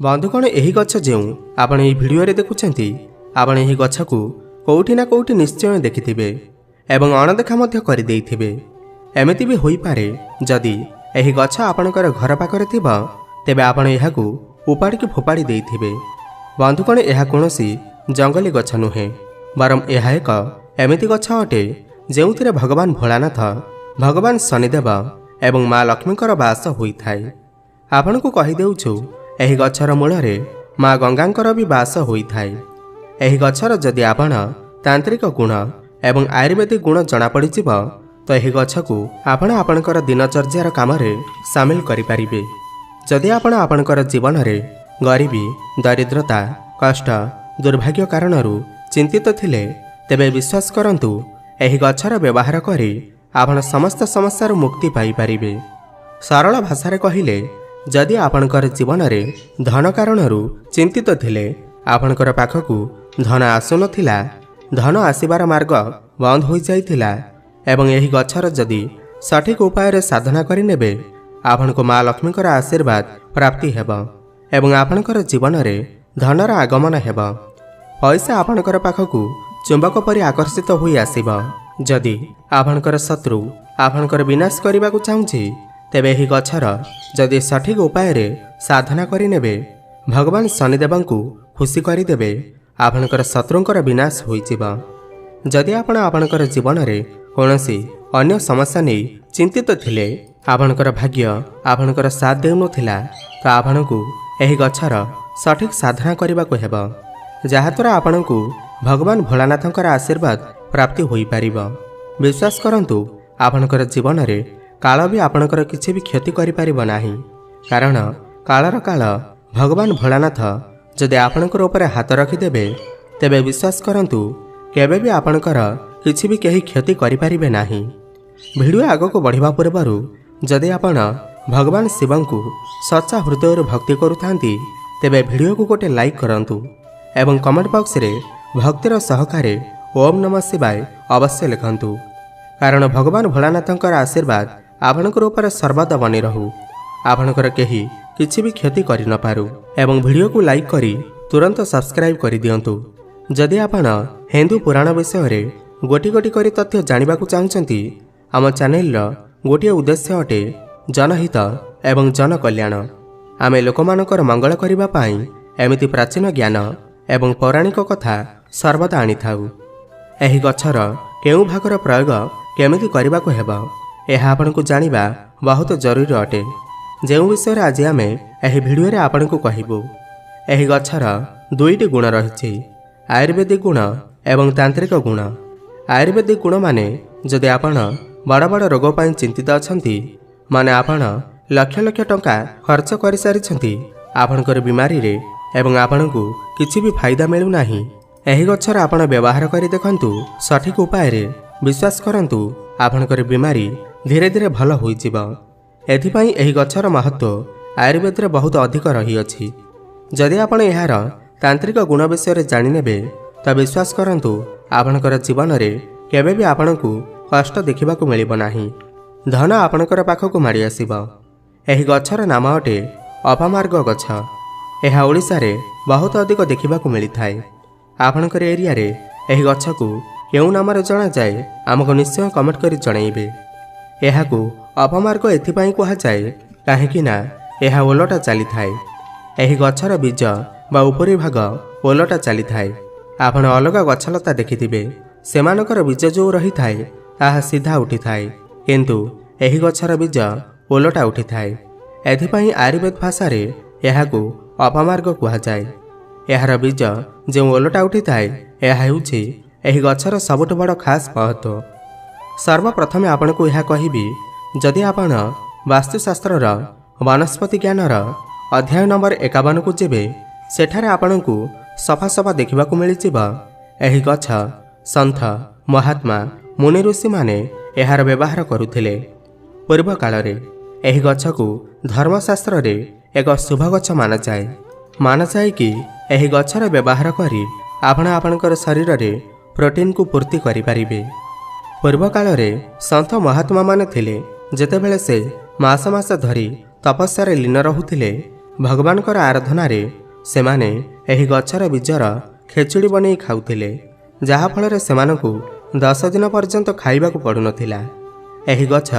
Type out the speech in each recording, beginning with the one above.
ବନ୍ଧୁଗଣ, ଏହି ଗଛ ଯେଉଁ ଆପଣ ଏହି ଭିଡ଼ିଓରେ ଦେଖୁଛନ୍ତି, ଆପଣ ଏହି ଗଛକୁ କେଉଁଠି ନା କେଉଁଠି ନିଶ୍ଚୟ ଦେଖିଥିବେ ଏବଂ ଅଣଦେଖା ମଧ୍ୟ କରିଦେଇଥିବେ। ଏମିତି ବି ହୋଇପାରେ, ଯଦି ଏହି ଗଛ ଆପଣଙ୍କର ଘର ପାଖରେ ଥିବ, ତେବେ ଆପଣ ଏହାକୁ ଉପାଡ଼ିକି ଫୋପାଡ଼ି ଦେଇଥିବେ। ବନ୍ଧୁଗଣ, ଏହା କୌଣସି ଜଙ୍ଗଲୀ ଗଛ ନୁହେଁ, ବରଂ ଏହା ଏକ ଏମିତି ଗଛ ଅଟେ ଯେଉଁଥିରେ ଭଗବାନ ଭୋଳାନାଥ, ଭଗବାନ ଶନିଦେବ ଏବଂ ମା ଲକ୍ଷ୍ମୀଙ୍କର ବାସ ହୋଇଥାଏ। ଆପଣଙ୍କୁ କହିଦେଉଛୁ, ଏହି ଗଛର ମୂଳରେ ମା ଗଙ୍ଗାଙ୍କର ବି ବାସ ହୋଇଥାଏ। ଏହି ଗଛର ଯଦି ଆପଣ ତାନ୍ତ୍ରିକ ଗୁଣ ଏବଂ ଆୟୁର୍ବେଦିକ ଗୁଣ ଜଣାପଡ଼ିଯିବ, ତ ଏହି ଗଛକୁ ଆପଣ ଆପଣଙ୍କର ଦିନଚର୍ଯ୍ୟାର କାମରେ ସାମିଲ କରିପାରିବେ। ଯଦି ଆପଣ ଆପଣଙ୍କର ଜୀବନରେ ଗରିବୀ, ଦରିଦ୍ରତା, କଷ୍ଟ, ଦୁର୍ଭାଗ୍ୟ କାରଣରୁ ଚିନ୍ତିତ ଥିଲେ, ତେବେ ବିଶ୍ୱାସ କରନ୍ତୁ, ଏହି ଗଛର ବ୍ୟବହାର କରି ଆପଣ ସମସ୍ତ ସମସ୍ୟାରୁ ମୁକ୍ତି ପାଇପାରିବେ। ସରଳ ଭାଷାରେ କହିଲେ, ଯଦି ଆପଣଙ୍କର ଜୀବନରେ ଧନ କାରଣରୁ ଚିନ୍ତିତ ଥିଲେ, ଆପଣଙ୍କର ପାଖକୁ ଧନ ଆସୁନଥିଲା, ଧନ ଆସିବାର ମାର୍ଗ ବନ୍ଦ ହୋଇଯାଇଥିଲା, ଏବଂ ଏହି ଗଛର ଯଦି ସଠିକ୍ ଉପାୟରେ ସାଧନା କରିନେବେ, ଆପଣଙ୍କୁ ମା ଲକ୍ଷ୍ମୀଙ୍କର ଆଶୀର୍ବାଦ ପ୍ରାପ୍ତି ହେବ ଏବଂ ଆପଣଙ୍କର ଜୀବନରେ ଧନର ଆଗମନ ହେବ। ପଇସା ଆପଣଙ୍କର ପାଖକୁ ଚୁମ୍ବକ ପରି ଆକର୍ଷିତ ହୋଇ ଆସିବ। ଯଦି ଆପଣଙ୍କର ଶତ୍ରୁ ଆପଣଙ୍କର ବିନାଶ କରିବାକୁ ଚାହୁଁଛି, ତେବେ ଏହି ଗଛର ଯଦି ସଠିକ୍ ଉପାୟରେ ସାଧନା କରିନେବେ, ଭଗବାନ ଶନିଦେବଙ୍କୁ ଖୁସି କରିଦେବେ, ଆପଣଙ୍କର ଶତ୍ରୁଙ୍କର ବିନାଶ ହୋଇଯିବ। ଯଦି ଆପଣ ଆପଣଙ୍କର ଜୀବନରେ କୌଣସି ଅନ୍ୟ ସମସ୍ୟା ନେଇ ଚିନ୍ତିତ ଥିଲେ, ଆପଣଙ୍କର ଭାଗ୍ୟ ଆପଣଙ୍କର ସାଥ ଦେଉନଥିଲା, ତ ଆପଣଙ୍କୁ ଏହି ଗଛର ସଠିକ୍ ସାଧନା କରିବାକୁ ହେବ, ଯାହାଦ୍ୱାରା ଆପଣଙ୍କୁ ଭଗବାନ ଭୋଳାନାଥଙ୍କର ଆଶୀର୍ବାଦ ପ୍ରାପ୍ତି ହୋଇପାରିବ। ବିଶ୍ୱାସ କରନ୍ତୁ, ଆପଣଙ୍କର ଜୀବନରେ କାଳ ବି ଆପଣଙ୍କର କିଛି ବି କ୍ଷତି କରିପାରିବ ନାହିଁ, କାରଣ କାଳର କାଳ ଭଗବାନ ଭୋଳାନାଥ ଯଦି ଆପଣଙ୍କର ଉପରେ ହାତ ରଖିଦେବେ, ତେବେ ବିଶ୍ୱାସ କରନ୍ତୁ, କେବେ ବି ଆପଣଙ୍କର କିଛି ବି କେହି କ୍ଷତି କରିପାରିବେ ନାହିଁ। ଭିଡ଼ିଓ ଆଗକୁ ବଢ଼ିବା ପୂର୍ବରୁ, ଯଦି ଆପଣ ଭଗବାନ ଶିବଙ୍କୁ ସଚ୍ଚା ହୃଦୟରୁ ଭକ୍ତି କରୁଥାନ୍ତି, ତେବେ ଭିଡ଼ିଓକୁ ଗୋଟେ ଲାଇକ୍ କରନ୍ତୁ ଏବଂ କମେଣ୍ଟ ବକ୍ସରେ ଭକ୍ତିର ସହକାରେ ଓମ୍ ନମଃ ଶିବାୟ ଅବଶ୍ୟ ଲେଖନ୍ତୁ, କାରଣ ଭଗବାନ ଭୋଳାନାଥଙ୍କର ଆଶୀର୍ବାଦ ଆପଣଙ୍କର ଉପରେ ସର୍ବଦା ବନି ରହୁ, ଆପଣଙ୍କର କେହି କିଛି ବି କ୍ଷତି କରିନପାରୁ। ଏବଂ ଭିଡ଼ିଓକୁ ଲାଇକ୍ କରି ତୁରନ୍ତ ସବସ୍କ୍ରାଇବ୍ କରିଦିଅନ୍ତୁ। ଯଦି ଆପଣ ହିନ୍ଦୁ ପୁରାଣ ବିଷୟରେ ଗୋଟି ଗୋଟି କରି ତଥ୍ୟ ଜାଣିବାକୁ ଚାହୁଁଛନ୍ତି, ଆମ ଚ୍ୟାନେଲର ଗୋଟିଏ ଉଦ୍ଦେଶ୍ୟ ଅଟେ ଜନହିତ ଏବଂ ଜନକଲ୍ୟାଣ। ଆମେ ଲୋକମାନଙ୍କର ମଙ୍ଗଳ କରିବା ପାଇଁ ଏମିତି ପ୍ରାଚୀନ ଜ୍ଞାନ ଏବଂ ପୌରାଣିକ କଥା ସର୍ବଦା ଆଣିଥାଉ। ଏହି ଗଛର କେଉଁ ଭାଗର ପ୍ରୟୋଗ କେମିତି କରିବାକୁ ହେବ, ଏହା ଆପଣଙ୍କୁ ଜାଣିବା ବହୁତ ଜରୁରୀ ଅଟେ, ଯେଉଁ ବିଷୟରେ ଆଜି ଆମେ ଏହି ଭିଡ଼ିଓରେ ଆପଣଙ୍କୁ କହିବୁ। ଏହି ଗଛର ଦୁଇଟି ଗୁଣ ରହିଛି, ଆୟୁର୍ବେଦିକ ଗୁଣ ଏବଂ ତାନ୍ତ୍ରିକ ଗୁଣ। ଆୟୁର୍ବେଦିକ ଗୁଣ ମାନେ, ଯଦି ଆପଣ ବଡ଼ ବଡ଼ ରୋଗ ପାଇଁ ଚିନ୍ତିତ ଅଛନ୍ତି, ମାନେ ଆପଣ ଲକ୍ଷ ଲକ୍ଷ ଟଙ୍କା ଖର୍ଚ୍ଚ କରିସାରିଛନ୍ତି ଆପଣଙ୍କର ବିମାରୀରେ ଏବଂ ଆପଣଙ୍କୁ କିଛି ବି ଫାଇଦା ମିଳୁନାହିଁ, ଏହି ଗଛର ଆପଣ ବ୍ୟବହାର କରି ଦେଖନ୍ତୁ ସଠିକ୍ ଉପାୟରେ। ବିଶ୍ୱାସ କରନ୍ତୁ, ଆପଣଙ୍କର ବିମାରୀ ଧୀରେ ଧୀରେ ଭଲ ହୋଇଯିବ। ଏଥିପାଇଁ ଏହି ଗଛର ମହତ୍ତ୍ୱ ଆୟୁର୍ବେଦରେ ବହୁତ ଅଧିକ ରହିଅଛି। ଯଦି ଆପଣ ଏହାର ତାନ୍ତ୍ରିକ ଗୁଣ ବିଷୟରେ ଜାଣିନେବେ, ତ ବିଶ୍ୱାସ କରନ୍ତୁ, ଆପଣଙ୍କର ଜୀବନରେ କେବେ ବି ଆପଣଙ୍କୁ କଷ୍ଟ ଦେଖିବାକୁ ମିଳିବ ନାହିଁ। ଧନ ଆପଣଙ୍କର ପାଖକୁ ମାଡ଼ି ଆସିବ। ଏହି ଗଛର ନାମ ଅଟେ ଅପମାର୍ଗ ଗଛ। ଏହା ଓଡ଼ିଶାରେ ବହୁତ ଅଧିକ ଦେଖିବାକୁ ମିଳିଥାଏ। ଆପଣଙ୍କର ଏରିଆରେ ଏହି ଗଛକୁ କେଉଁ ନାମରେ ଜଣାଯାଏ, ଆମକୁ ନିଶ୍ଚୟ କମେଣ୍ଟ କରି ଜଣାଇବେ। ଏହାକୁ ଅପମାର୍ଗ ଏଥିପାଇଁ କୁହାଯାଏ, କାହିଁକି ନା ଏହା ଓଲଟା ଚାଲିଥାଏ। ଏହି ଗଛର ବୀଜ ବା ଉପରି ଭାଗ ଓଲଟା ଚାଲିଥାଏ। ଆପଣ ଅଲଗା ଗଛଲତା ଦେଖିଥିବେ, ସେମାନଙ୍କର ବୀଜ ଯେଉଁ ରହିଥାଏ ତାହା ସିଧା ଉଠିଥାଏ, କିନ୍ତୁ ଏହି ଗଛର ବୀଜ ଓଲଟା ଉଠିଥାଏ। ଏଥିପାଇଁ ଆୟୁର୍ବେଦ ଭାଷାରେ ଏହାକୁ ଅପମାର୍ଗ କୁହାଯାଏ। ଏହାର ବୀଜ ଯେଉଁ ଓଲଟା ଉଠିଥାଏ, ଏହା ହେଉଛି ଏହି ଗଛର ସବୁଠୁ ବଡ଼ ଖାସ୍ ମହତ୍ତ୍ୱ। ସର୍ବପ୍ରଥମେ ଆପଣଙ୍କୁ ଏହା କହିବି, ଯଦି ଆପଣ ବାସ୍ତୁଶାସ୍ତ୍ରର ବନସ୍ପତି ଜ୍ଞାନର ଅଧ୍ୟାୟ ନମ୍ବର 51କୁ ଯିବେ, ସେଠାରେ ଆପଣଙ୍କୁ ସଫା ସଫା ଦେଖିବାକୁ ମିଳିଯିବ, ଏହି ଗଛ ସନ୍ଥ, ମହାତ୍ମା, ମୁନି ଋଷିମାନେ ଏହାର ବ୍ୟବହାର କରୁଥିଲେ। ପୂର୍ବ କାଳରେ ଏହି ଗଛକୁ ଧର୍ମଶାସ୍ତ୍ରରେ ଏକ ଶୁଭ ଗଛ ମାନାଯାଏ। ମାନାଯାଏ କି ଏହି ଗଛର ବ୍ୟବହାର କରି ଆପଣ ଆପଣଙ୍କର ଶରୀରରେ ପ୍ରୋଟିନ୍କୁ ପୂର୍ତ୍ତି କରିପାରିବେ। ପୂର୍ବ କାଳରେ ସନ୍ଥ ମହାତ୍ମାମାନେ ଥିଲେ, ଯେତେବେଳେ ସେ ମାସ ମାସ ଧରି ତପସ୍ୟାରେ ଲୀନ ରହୁଥିଲେ, ଭଗବାନଙ୍କର ଆରାଧନାରେ ସେମାନେ ଏହି ଗଛର ବୀଜର ଖେଚୁଡ଼ି ବନେଇ ଖାଉଥିଲେ, ଯାହାଫଳରେ ସେମାନଙ୍କୁ 10 ଦିନ ପର୍ଯ୍ୟନ୍ତ ଖାଇବାକୁ ପଡ଼ୁନଥିଲା। ଏହି ଗଛ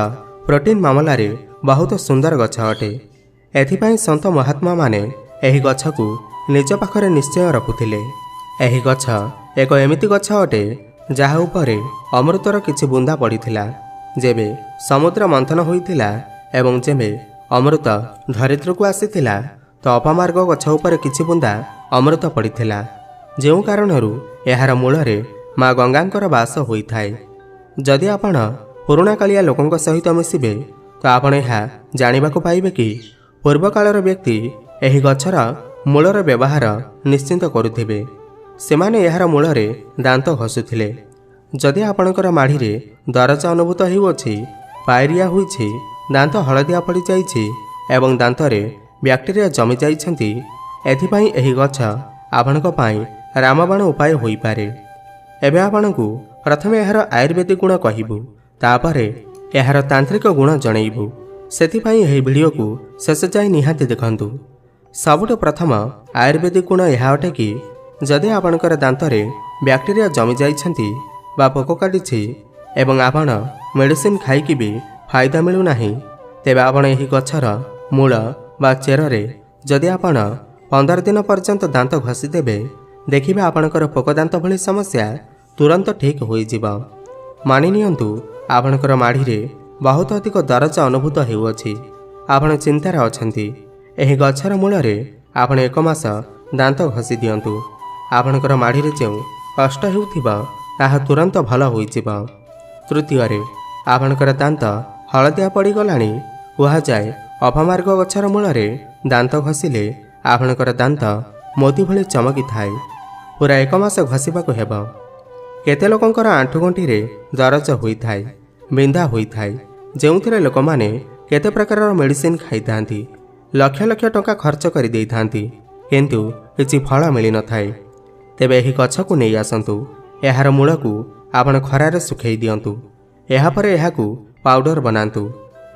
ପ୍ରୋଟିନ୍ ମାମଲାରେ ବହୁତ ସୁନ୍ଦର ଗଛ ଅଟେ। ଏଥିପାଇଁ ସନ୍ଥ ମହାତ୍ମାମାନେ ଏହି ଗଛକୁ ନିଜ ପାଖରେ ନିଶ୍ଚୟ ରଖୁଥିଲେ। ଏହି ଗଛ ଏକ ଏମିତି ଗଛ ଅଟେ, ଯାହା ଉପରେ ଅମୃତର କିଛି ବୁନ୍ଦା ପଡ଼ିଥିଲା ଯେବେ ସମୁଦ୍ର ମନ୍ଥନ ହୋଇଥିଲା ଏବଂ ଯେବେ ଅମୃତ ଧରିତ୍ରୀକୁ ଆସିଥିଲା, ତ ଅପମାର୍ଗ ଗଛ ଉପରେ କିଛି ବୁନ୍ଦା ଅମୃତ ପଡ଼ିଥିଲା, ଯେଉଁ କାରଣରୁ ଏହାର ମୂଳରେ ମା ଗଙ୍ଗାଙ୍କର ବାସ ହୋଇଥାଏ। ଯଦି ଆପଣ ପୁରୁଣା କାଳିଆ ଲୋକଙ୍କ ସହିତ ମିଶିବେ, ତ ଆପଣ ଏହା ଜାଣିବାକୁ ପାଇବେ କି ପୂର୍ବକାଳର ବ୍ୟକ୍ତି ଏହି ଗଛର ମୂଳର ବ୍ୟବହାର ନିଶ୍ଚିତ କରୁଥିବେ। ସେମାନେ ଏହାର ମୂଳରେ ଦାନ୍ତ ଘଷୁଥିଲେ। ଯଦି ଆପଣଙ୍କର ମାଢ଼ିରେ ଦରଜ ଅନୁଭୂତ ହେଉଅଛି, ପାଇରିଆ ହୋଇଛି, ଦାନ୍ତ ହଳଦିଆ ପଡ଼ିଯାଇଛି ଏବଂ ଦାନ୍ତରେ ବ୍ୟାକ୍ଟେରିଆ ଜମି ଯାଇଛନ୍ତି, ଏଥିପାଇଁ ଏହି ଗଛ ଆପଣଙ୍କ ପାଇଁ ରାମବାଣ ଉପାୟ ହୋଇପାରେ। ଏବେ ଆପଣଙ୍କୁ ପ୍ରଥମେ ଏହାର ଆୟୁର୍ବେଦିକ ଗୁଣ କହିବୁ, ତାପରେ ଏହାର ତାନ୍ତ୍ରିକ ଗୁଣ ଜଣେଇବୁ। ସେଥିପାଇଁ ଏହି ଭିଡ଼ିଓକୁ ଶେଷ ଯାଏ ନିହାତି ଦେଖନ୍ତୁ। ସବୁଠୁ ପ୍ରଥମ ଆୟୁର୍ବେଦିକ ଗୁଣ ଏହା ଅଟେ କି ଯଦି ଆପଣଙ୍କର ଦାନ୍ତରେ ବ୍ୟାକ୍ଟେରିଆ ଜମି ଯାଇଛନ୍ତି ବା ପୋକ କାଟିଛି ଏବଂ ଆପଣ ମେଡ଼ିସିନ ଖାଇକି ବି ଫାଇଦା ମିଳୁନାହିଁ, ତେବେ ଆପଣ ଏହି ଗଛର ମୂଳ ବା ଚେରରେ ଯଦି ଆପଣ 15 ଦିନ ପର୍ଯ୍ୟନ୍ତ ଦାନ୍ତ ଘଷିଦେବେ, ଦେଖିବେ ଆପଣଙ୍କର ପୋକ ଦାନ୍ତ ଭଳି ସମସ୍ୟା ତୁରନ୍ତ ଠିକ୍ ହୋଇଯିବ। ମାନି ନିଅନ୍ତୁ, ଆପଣଙ୍କର ମାଢ଼ିରେ ବହୁତ ଅଧିକ ଦରଜ ଅନୁଭୂତ ହେଉଅଛି, ଆପଣ ଚିନ୍ତାରେ ଅଛନ୍ତି। ଏହି ଗଛର ମୂଳରେ ଆପଣ ଏକ ମାସ ଦାନ୍ତ ଘଷି ଦିଅନ୍ତୁ। ଆପଣଙ୍କର ମାଢ଼ିରେ ଯେଉଁ କଷ୍ଟ ହେଉଥିବ, ତାହା ତୁରନ୍ତ ଭଲ ହୋଇଯିବ। ତୃତୀୟରେ, ଆପଣଙ୍କର ଦାନ୍ତ ହଳଦିଆ ପଡ଼ିଗଲାଣି। କୁହାଯାଏ, ଅପମାର୍ଗ ଗଛର ମୂଳରେ ଦାନ୍ତ ଘଷିଲେ ଆପଣଙ୍କର ଦାନ୍ତ ମୋତି ଭଳି ଚମକିଥାଏ। ପୁରା ଏକ ମାସ ଘଷିବାକୁ ହେବ। କେତେ ଲୋକଙ୍କର ଆଣ୍ଠୁଗଣ୍ଠିରେ ଦରଜ ହୋଇଥାଏ, ବିନ୍ଧା ହୋଇଥାଏ, ଯେଉଁଥିରେ ଲୋକମାନେ କେତେ ପ୍ରକାରର ମେଡ଼ିସିନ ଖାଇଥାନ୍ତି, ଲକ୍ଷ ଲକ୍ଷ ଟଙ୍କା ଖର୍ଚ୍ଚ କରିଦେଇଥାନ୍ତି, କିନ୍ତୁ କିଛି ଫଳ ମିଳିନଥାଏ। ତେବେ ଏହି ଗଛକୁ ନେଇ ଆସନ୍ତୁ। ଏହାର ମୂଳକୁ ଆପଣ ଖରାରେ ଶୁଖାଇ ଦିଅନ୍ତୁ। ଏହାପରେ ଏହାକୁ ପାଉଡର ବନାନ୍ତୁ।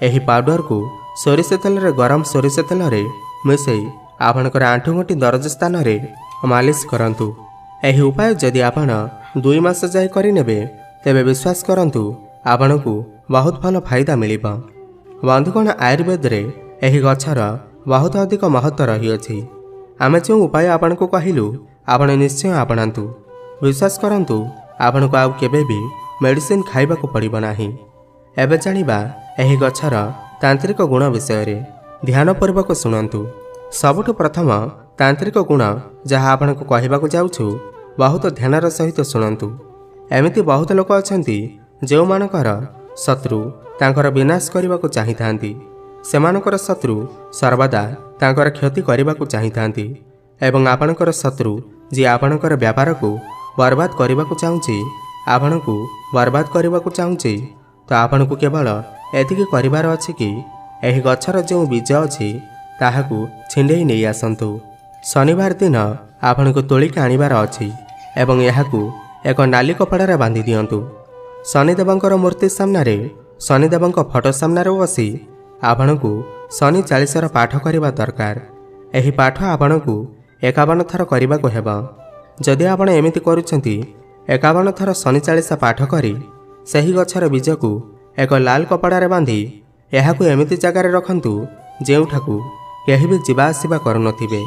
ଏହି ପାଉଡରକୁ ସୋରିଷ ତେଲରେ, ଗରମ ସୋରିଷ ତେଲରେ ମିଶାଇ ଆପଣଙ୍କର ଆଣ୍ଠୁଗଣ୍ଠି ଦରଜ ସ୍ଥାନରେ ମାଲିସ କରନ୍ତୁ। ଏହି ଉପାୟ ଯଦି ଆପଣ 2 ମାସ ଯାଏ କରିନେବେ, ତେବେ ବିଶ୍ୱାସ କରନ୍ତୁ, ଆପଣଙ୍କୁ ବହୁତ ଭଲ ଫାଇଦା ମିଳିବ। ବନ୍ଧୁଗଣ, ଆୟୁର୍ବେଦରେ ଏହି ଗଛର ବହୁତ ଅଧିକ ମହତ୍ତ୍ୱ ରହିଅଛି। ଆମେ ଯେଉଁ ଉପାୟ ଆପଣଙ୍କୁ କହିଲୁ, ଆପଣ ନିଶ୍ଚୟ ଆପଣାନ୍ତୁ। ବିଶ୍ୱାସ କରନ୍ତୁ, ଆପଣଙ୍କୁ ଆଉ କେବେ ବି ମେଡ଼ିସିନ ଖାଇବାକୁ ପଡ଼ିବ ନାହିଁ। ଏବେ ଜାଣିବା ଏହି ଗଛର ତାନ୍ତ୍ରିକ ଗୁଣ ବିଷୟରେ। ଧ୍ୟାନପୂର୍ବକ ଶୁଣନ୍ତୁ। ସବୁଠୁ ପ୍ରଥମ ତାନ୍ତ୍ରିକ ଗୁଣ ଯାହା ଆପଣଙ୍କୁ କହିବାକୁ ଯାଉଛୁ, ବହୁତ ଧ୍ୟାନର ସହିତ ଶୁଣନ୍ତୁ। ଏମିତି ବହୁତ ଲୋକ ଅଛନ୍ତି, ଯେଉଁମାନଙ୍କର ଶତ୍ରୁ ତାଙ୍କର ବିନାଶ କରିବାକୁ ଚାହିଁଥାନ୍ତି। ସେମାନଙ୍କର ଶତ୍ରୁ ସର୍ବଦା ତାଙ୍କର କ୍ଷତି କରିବାକୁ ଚାହିଁଥାନ୍ତି ଏବଂ ଆପଣଙ୍କର ଶତ୍ରୁ ଯିଏ ଆପଣଙ୍କର ବ୍ୟାପାରକୁ ବର୍ବାଦ କରିବାକୁ ଚାହୁଁଛି, ଆପଣଙ୍କୁ ବର୍ବାଦ କରିବାକୁ ଚାହୁଁଛି, ତ ଆପଣଙ୍କୁ କେବଳ ଏତିକି କରିବାର ଅଛି କି ଏହି ଗଛର ଯେଉଁ ବୀଜ ଅଛି, ତାହାକୁ ଛିଣ୍ଡେଇ ନେଇ ଆସନ୍ତୁ। ଶନିବାର ଦିନ ଆପଣଙ୍କୁ ତୋଳିକି ଆଣିବାର ଅଛି ଏବଂ ଏହାକୁ ଏକ ନାଲି କପଡ଼ାରେ ବାନ୍ଧି ଦିଅନ୍ତୁ। ଶନିଦେବଙ୍କର ମୂର୍ତ୍ତି ସାମ୍ନାରେ, ଶନିଦେବଙ୍କ ଫଟୋ ସାମ୍ନାରେ ବସି ଆପଣଙ୍କୁ ଶନି ଚାଳିଶାର ପାଠ କରିବା ଦରକାର। ଏହି ପାଠ ଆପଣଙ୍କୁ 51 ଥର କରିବାକୁ ହେବ। ଯଦି ଆପଣ ଏମିତି କରୁଛନ୍ତି, 51 ଥର ଶନି ଚାଳିଶା ପାଠ କରି ସେହି ଗଛର ବୀଜକୁ ଏକ ଲାଲ କପଡ଼ାରେ ବାନ୍ଧି ଏହାକୁ ଏମିତି ଜାଗାରେ ରଖନ୍ତୁ, ଯେଉଁଠାକୁ କେହି ବି ଯିବା ଆସିବା କରୁନଥିବେ।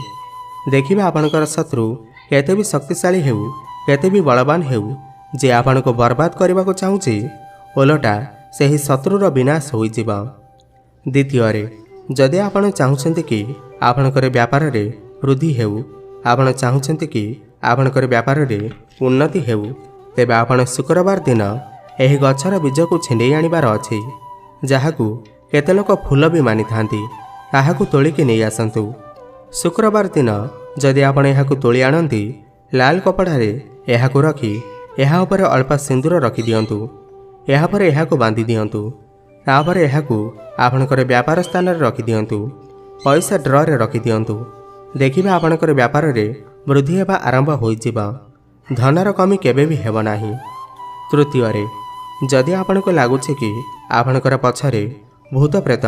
ଦେଖିବେ, ଆପଣଙ୍କର ଶତ୍ରୁ କେତେ ବି ଶକ୍ତିଶାଳୀ ହେଉ, କେତେ ବି ବଳବାନ ହେଉ, ଯେ ଆପଣଙ୍କୁ ବର୍ବାଦ କରିବାକୁ ଚାହୁଁଛି, ଓଲଟା ସେହି ଶତ୍ରୁର ବିନାଶ ହୋଇଯିବ। ଦ୍ୱିତୀୟରେ, ଯଦି ଆପଣ ଚାହୁଁଛନ୍ତି କି ଆପଣଙ୍କର ବ୍ୟାପାରରେ ବୃଦ୍ଧି ହେଉ, ଆପଣ ଚାହୁଁଛନ୍ତି କି ଆପଣଙ୍କର ବ୍ୟାପାରରେ ଉନ୍ନତି ହେଉ, ତେବେ ଆପଣ ଶୁକ୍ରବାର ଦିନ ଏହି ଗଛର ବୀଜକୁ ଛିଣ୍ଡେଇ ଆଣିବାର ଅଛି, ଯାହାକୁ କେତେ ଲୋକ ଫୁଲ ବି ମାନିଥାନ୍ତି। ତାହାକୁ ତୋଳିକି ନେଇ ଆସନ୍ତୁ। ଶୁକ୍ରବାର ଦିନ ଯଦି ଆପଣ ଏହାକୁ ତୋଳି ଆଣନ୍ତି, ଲାଲ କପଡ଼ାରେ ଏହାକୁ ରଖି ଏହା ଉପରେ ଅଳ୍ପ ସିନ୍ଦୁର ରଖିଦିଅନ୍ତୁ। ଏହାପରେ ଏହାକୁ ବାନ୍ଧି ଦିଅନ୍ତୁ। ତାପରେ ଏହାକୁ ଆପଣଙ୍କର ବ୍ୟାପାର ସ୍ଥାନରେ ରଖିଦିଅନ୍ତୁ, ପଇସା ଡ୍ରରେ ରଖିଦିଅନ୍ତୁ। ଦେଖିବେ, ଆପଣଙ୍କର ବ୍ୟାପାରରେ ବୃଦ୍ଧି ହେବା ଆରମ୍ଭ ହୋଇଯିବ। ଧନର କମି କେବେ ବି ହେବ ନାହିଁ। ତୃତୀୟରେ, ଯଦି ଆପଣଙ୍କୁ ଲାଗୁଛି କି ଆପଣଙ୍କର ପଛରେ ଭୂତ ପ୍ରେତ,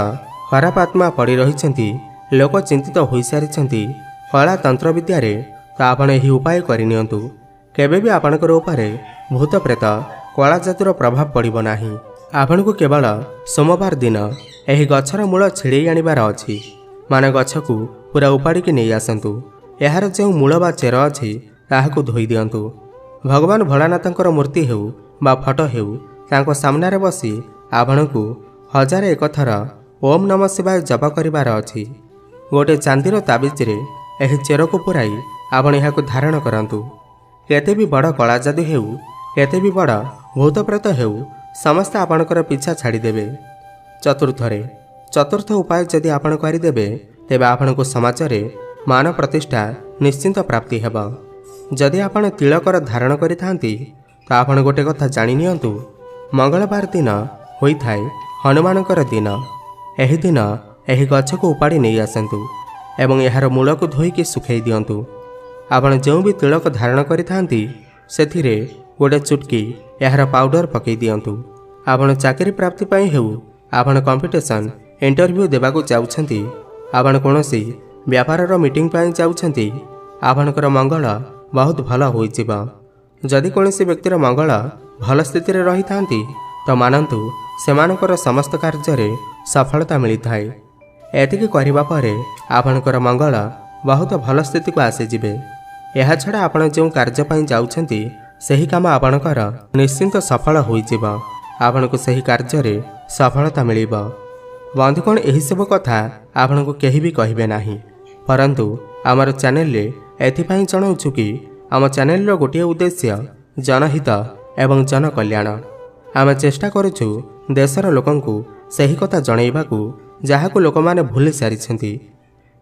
ଖରାପ ଆତ୍ମା ପଡ଼ି ରହିଛନ୍ତି ଲୋକ ଚିନ୍ତିତ ହୋଇସାରିଛନ୍ତି କଳା ତନ୍ତ୍ର ବିଦ୍ୟାରେ, ତ ଆପଣ ଏହି ଉପାୟ କରିନିଅନ୍ତୁ। କେବେ ବି ଆପଣଙ୍କର ଉପରେ ଭୂତ ପ୍ରେତ କଳା ଯାଦୁର ପ୍ରଭାବ ପଡ଼ିବ ନାହିଁ। ଆପଣଙ୍କୁ କେବଳ ସୋମବାର ଦିନ ଏହି ଗଛର ମୂଳ ଛିଡ଼େଇ ଆଣିବାର ଅଛି, ମାନେ ଗଛକୁ ପୁରା ଉପାଡ଼ିକି ନେଇ ଆସନ୍ତୁ। ଏହାର ଯେଉଁ ମୂଳ ବା ଚେର ଅଛି ତାହାକୁ ଧୋଇ ଦିଅନ୍ତୁ। ଭଗବାନ ଭୋଳାନାଥଙ୍କର ମୂର୍ତ୍ତି ହେଉ ବା ଫଟୋ ହେଉ, ତାଙ୍କ ସାମ୍ନାରେ ବସି ଆପଣଙ୍କୁ 1001 ଥର ଓମ୍ ନମ ଶିବାୟ ଜପ କରିବାର ଅଛି। ଗୋଟେ ଚାନ୍ଦିର ତାବିଜରେ ଏହି ଚେରକୁ ପୁରାଇ ଆପଣ ଏହାକୁ ଧାରଣ କରନ୍ତୁ। କେତେ ବି ବଡ଼ କଳା ଯାଦୁ ହେଉ, କେତେ ବି ବଡ଼ ଭୂତପ୍ରେତ ହେଉ, ସମସ୍ତେ ଆପଣଙ୍କର ପିଛା ଛାଡ଼ିଦେବେ। ଚତୁର୍ଥରେ, ଚତୁର୍ଥ ଉପାୟ ଯଦି ଆପଣ କରିଦେବେ, ତେବେ ଆପଣଙ୍କୁ ସମାଜରେ ମାନ ପ୍ରତିଷ୍ଠା ନିଶ୍ଚିନ୍ତ ପ୍ରାପ୍ତି ହେବ। ଯଦି ଆପଣ ତିଳକର ଧାରଣ କରିଥାନ୍ତି, ତ ଆପଣ ଗୋଟେ କଥା ଜାଣି ନିଅନ୍ତୁ, ମଙ୍ଗଳବାର ଦିନ ହୋଇଥାଏ ହନୁମାନଙ୍କର ଦିନ। ଏହି ଦିନ ଏହି ଗଛକୁ ଉପାଡ଼ି ନେଇ ଆସନ୍ତୁ ଏବଂ ଏହାର ମୂଳକୁ ଧୋଇକି ଶୁଖାଇ ଦିଅନ୍ତୁ। ଆପଣ ଯେଉଁ ବି ତିଳକ ଧାରଣ କରିଥାନ୍ତି, ସେଥିରେ ଗୋଟେ ଚୁଟକି ଏହାର ପାଉଡର ପକାଇ ଦିଅନ୍ତୁ। ଆପଣ ଚାକିରି ପ୍ରାପ୍ତି ପାଇଁ ହେଉ, ଆପଣ କମ୍ପିଟିସନ୍ ଇଣ୍ଟରଭ୍ୟୁ ଦେବାକୁ ଯାଉଛନ୍ତି, ଆପଣ କୌଣସି ବ୍ୟାପାରର ମିଟିଂ ପାଇଁ ଯାଉଛନ୍ତି, ଆପଣଙ୍କର ମଙ୍ଗଳ ବହୁତ ଭଲ ହୋଇଯିବ। ଯଦି କୌଣସି ବ୍ୟକ୍ତିର ମଙ୍ଗଳ ଭଲ ସ୍ଥିତିରେ ରହିଥାନ୍ତି, ତ ମାନନ୍ତୁ ସେମାନଙ୍କର ସମସ୍ତ କାର୍ଯ୍ୟରେ ସଫଳତା ମିଳିଥାଏ। ଏତିକି କରିବା ପରେ ଆପଣଙ୍କର ମଙ୍ଗଳ ବହୁତ ଭଲ ସ୍ଥିତିକୁ ଆସିଯିବେ। ଏହାଛଡ଼ା ଆପଣ ଯେଉଁ କାର୍ଯ୍ୟ ପାଇଁ ଯାଉଛନ୍ତି, ସେହି କାମ ଆପଣଙ୍କର ନିଶ୍ଚିନ୍ତ ସଫଳ ହୋଇଯିବ। ଆପଣଙ୍କୁ ସେହି କାର୍ଯ୍ୟରେ ସଫଳତା ମିଳିବ। ବନ୍ଧୁଗଣ, ଏହିସବୁ କଥା ଆପଣଙ୍କୁ କେହି ବି କହିବେ ନାହିଁ, ପରନ୍ତୁ ଆମର ଚ୍ୟାନେଲରେ ଏଥିପାଇଁ ଜଣାଉଛୁ କି ଆମ ଚ୍ୟାନେଲର ଗୋଟିଏ ଉଦ୍ଦେଶ୍ୟ ଜନହିତ ଏବଂ ଜନକଲ୍ୟାଣ। ଆମେ ଚେଷ୍ଟା କରୁଛୁ ଦେଶର ଲୋକଙ୍କୁ ସେହି କଥା ଜଣାଇବାକୁ ଯାହାକୁ ଲୋକମାନେ ଭୁଲି ସାରିଛନ୍ତି।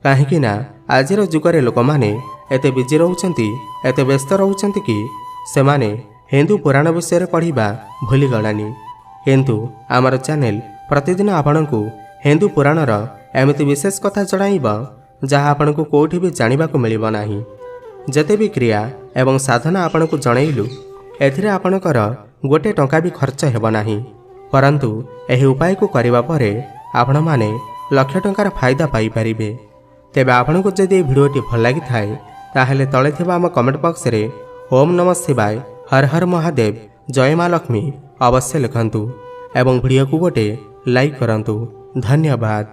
କାହିଁକି ନା ଆଜିର ଯୁଗରେ ଲୋକମାନେ ଏତେ ବିଜି ରହୁଛନ୍ତି, ଏତେ ବ୍ୟସ୍ତ ରହୁଛନ୍ତି କି ସେମାନେ ହିନ୍ଦୁ ପୁରାଣ ବିଷୟରେ ପଢ଼ିବା ଭୁଲିଗଲାନି। କିନ୍ତୁ ଆମର ଚ୍ୟାନେଲ ପ୍ରତିଦିନ ଆପଣଙ୍କୁ ହିନ୍ଦୁ ପୁରାଣର ଏମିତି ବିଶେଷ କଥା ଜଣାଇବ ଯାହା ଆପଣଙ୍କୁ କେଉଁଠି ବି ଜାଣିବାକୁ ମିଳିବ ନାହିଁ। ଯେତେ ବି କ୍ରିୟା ଏବଂ ସାଧନା ଆପଣଙ୍କୁ ଜଣାଇଲୁ, ଏଥିରେ ଆପଣଙ୍କର ଗୋଟେ ଟଙ୍କା ବି ଖର୍ଚ୍ଚ ହେବ ନାହିଁ, ପରନ୍ତୁ ଏହି ଉପାୟକୁ କରିବା ପରେ ଆପଣମାନେ ଲକ୍ଷ ଟଙ୍କାର ଫାଇଦା ପାଇପାରିବେ। ତେବେ ଆପଣଙ୍କୁ ଯଦି ଏହି ଭିଡ଼ିଓଟି ଭଲ ଲାଗିଥାଏ, ତାହେଲେ ତଳେ ଥିବା ଆମ କମେଣ୍ଟ ବକ୍ସରେ ଓମ୍ ନମ ଶିବାୟ, ହର ହର ମହାଦେବ, ଜୟ ମା ଲକ୍ଷ୍ମୀ ଅବଶ୍ୟ ଲେଖନ୍ତୁ ଏବଂ ଭିଡ଼ିଓକୁ ଗୋଟେ ଲାଇକ୍ କରନ୍ତୁ। ଧନ୍ୟବାଦ।